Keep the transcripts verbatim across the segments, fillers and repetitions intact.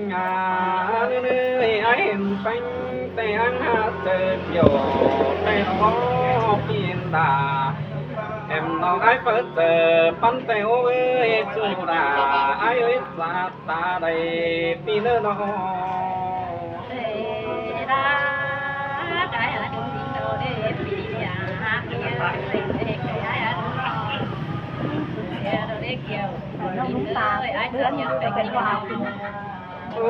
ꞌnưng, à, ꞌnưng, ꞌnưng, ải hên ꞌpéng ꞌtẹ ꞌhăng hák ꞌchớ kiẻo ꞌtẹ ꞌnọng ꞌpi đa. Em ꞌnọng ải ꞌpứng ꞌchớ ꞌpắn ꞌtẹ ꞌhụ ꞌới ꞌchu đa, ải ꞌới ꞌchạ ta đảy ꞌpi ꞌnớ ꞌnọng. Ôi,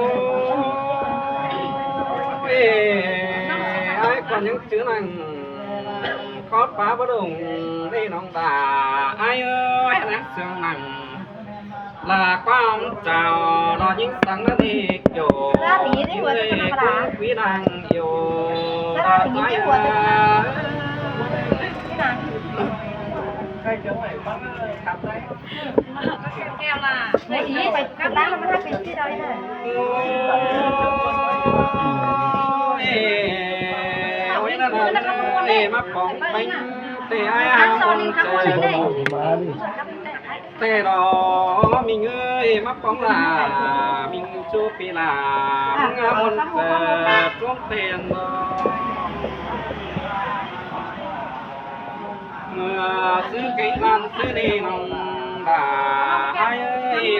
ải ꞌcọ ꞌnhắng chứ ꞌnăng, khót pá báu đủng đi ꞌnọng đa, ải ꞌới, ꞌnhắng sương ꞌnăng. Là ꞌquám chao ꞌnọ ꞌnhính săng ꞌnặn đi kiẻo, ꞌnhính ꞌlới ꞌquám quí đang iêu, là ꞌchoi ꞌnhính ꞌlới. Ôi, ôi, ꞌnặn ꞌnặn, ꞌnặn ꞌnặn, ꞌnặn ꞌnặn, ꞌmá póng ꞌpéng ꞌtẹ ải hák ꞌchớ ꞌtẹ ꞌnọ, ꞌmính ới, ꞌmá póng là, ꞌmính ꞌchu ꞌpi là, ꞌmá ꞌmôn ꞌchớ ꞌchuống ꞌtẹ ꞌnọ. ꞌMưa ꞌsứ kéng ꞌlăn ꞌsứ đi ꞌnọng đa, ải ꞌới,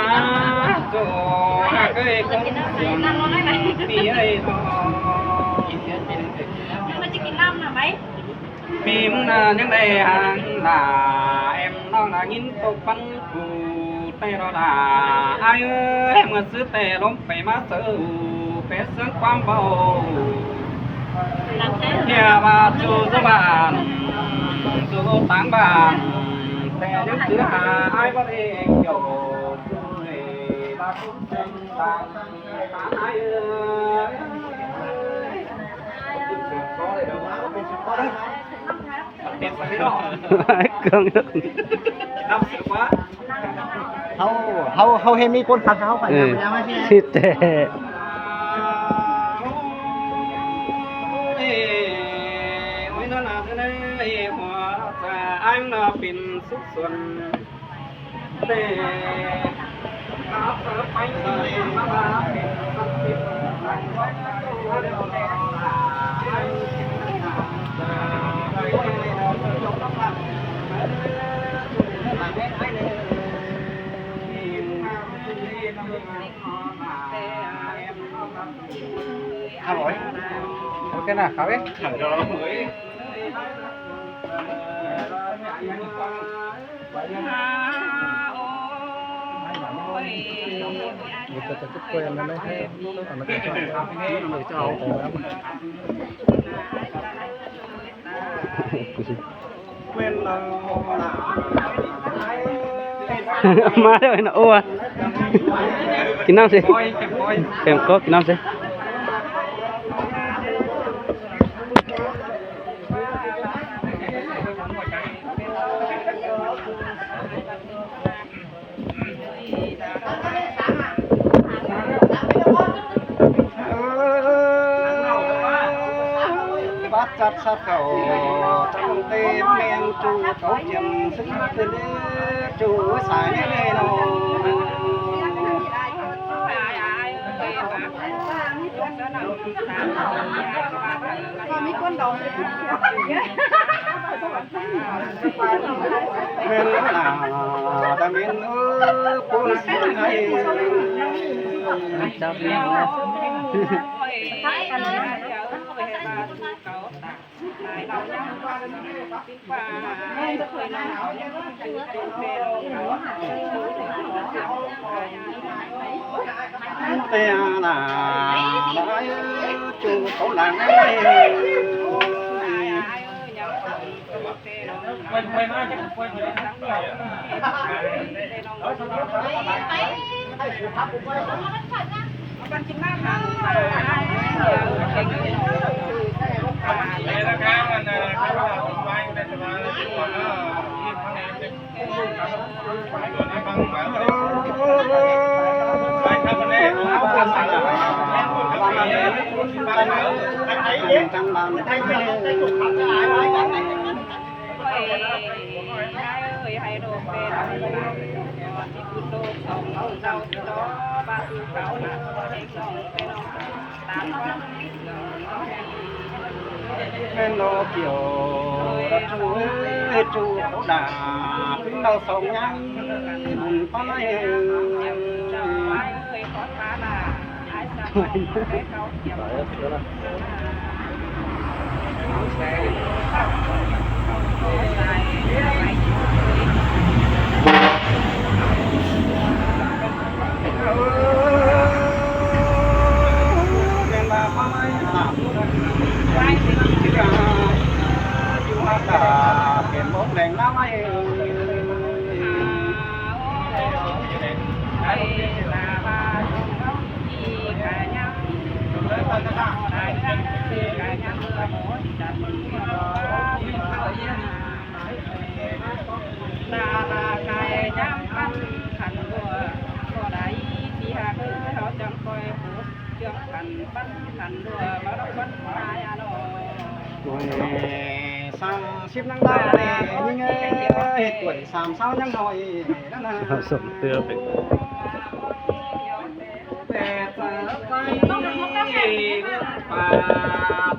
ꞌmá, ꞌchọ ꞌhặc ới, ꞌcốn sương ꞌpi ới ꞌnọ. ꞌMí ꞌmắn ꞌnhắng đảy háng lả, em ꞌnọng ꞌnhính tốc bắn phủ ꞌtẹ ꞌnọ lả. Ải ới, ꞌmưa ꞌsứ ꞌtẹ ꞌlốm pay ꞌmá sáư, pé ꞌsướng ꞌquám báu. ꞌNhá ꞌva ꞌchu dú bản, ꞌchu dú táng bản, ꞌtẹ ꞌnhắng chứ hả ải báu đi kiểu. Cương đó. ꞌHáu, ꞌháu, ꞌháu ꞌhế ꞌmí ꞌcốn khăn ꞌháu phải. Ừ. Nhắm, nhắm ꞌhế. Thịt tệ. Ôi, nó là thế này, hoa trà anh nó pin xúc xuân. Alo. Ok nè, khá biết. ꞌMá đéo ꞌnọ. Ua. Kin ꞌnăm ꞌsứ. Kem cốc kin ꞌnăm ꞌsứ. Bát chát sắt khảu, trong tê ꞌmen ꞌchu cáu chiêm sứ tư lư ꞌchu sai ꞌnê ꞌnô. ꞌMen lả, ta ꞌmen ơ, ꞌcốn sương ꞌnị. Chắp ꞌnị. Tê lả, ꞌchu cáu lả ꞌnê. ꞌMen ꞌnọ kiểu, ꞌchu ới, ꞌchu cáu lả, ꞌpứng đaư song ꞌnhắng, bun ꞌpá ꞌnị. Tuổi sắm síp nắng đau nè, nhưng ơi, tuổi sắm sao nhắn hỏi, nó là Sắm tưa phải. Bé ta tay pha,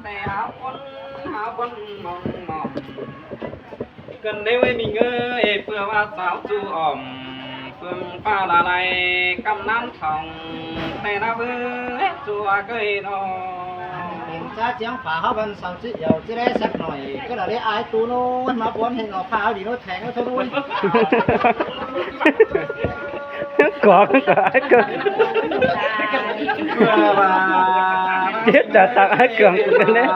bé áo quần, áo quần mỏng mỏng. Cơn đêm ấy mình ơi, vừa và sáo chu ỏm, phương pha là này, căm nắng thòng, tay nó bơ, chua cây nó. Em cha chiếng phá háo băn sau chứ, eo chứ đấy sắc nổi, cái là đấy ai tú nó, mà bốn hình nó phá đi nó thèng nó thôi luôn. Có, có ai cơ. Chết đã tặng ai Cương của cái đấy.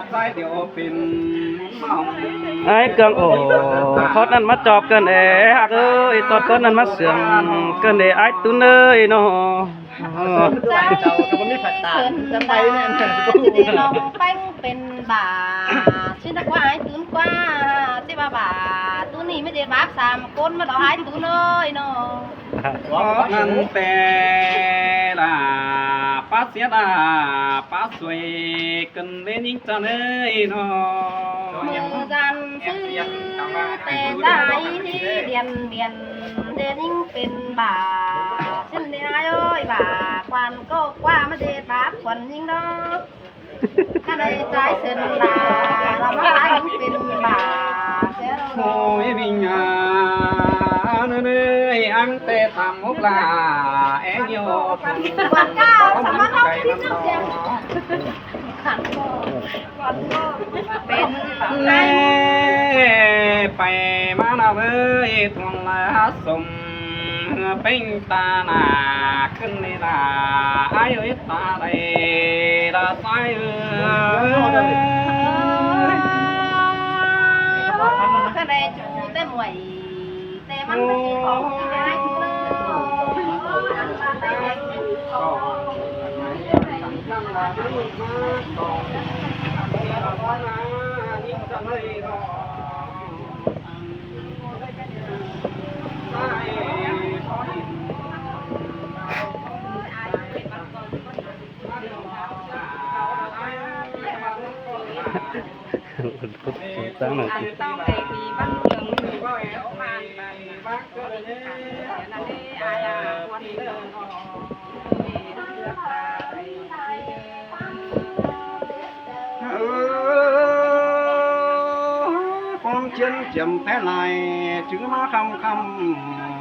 Ai Cương ổ, hót ăn mắt cho cơn ế, hạc ơi, tọt cơn ăn mắt sướng, cơn ế ai tú nơi nó. Ờ. Cháu, cháu có biết phải tả, cháu bay này. Đi lòng bánh bên bà, xin đã qua ai tú qua, chứ bà bà, tú nì mới đi báp xàm, côn mà đó ai tú nơi nó. Năn tê là pá siết à, pá xuôi cơn đế nhính cho nơi nó. Mưa gian sư tê tai đi điện miền, đế nhính bên bà, xin đi ai ơi bà, quan cô qua mà đi báp quan nhính đó. Cái này trái sân là, là nó ai nhính bên bà, thế rồi. Ôi mình à, nơi nơi ăn tê tạm mốc là é nhiều. Quảng cáo, sao nó không tin được. Bên lê, phải mà nào ơi, thuồng là sông, bên ta là khân đi là, ai ơi ta đây là sai ơi. Cái này chủ tên muội. Phút sáng này. Ơ, con chiến chiếm té lai, chứ má khăm khăm,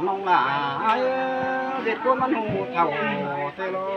nông lạ, ai, dệt cốt mắn hù thầu, tê lô.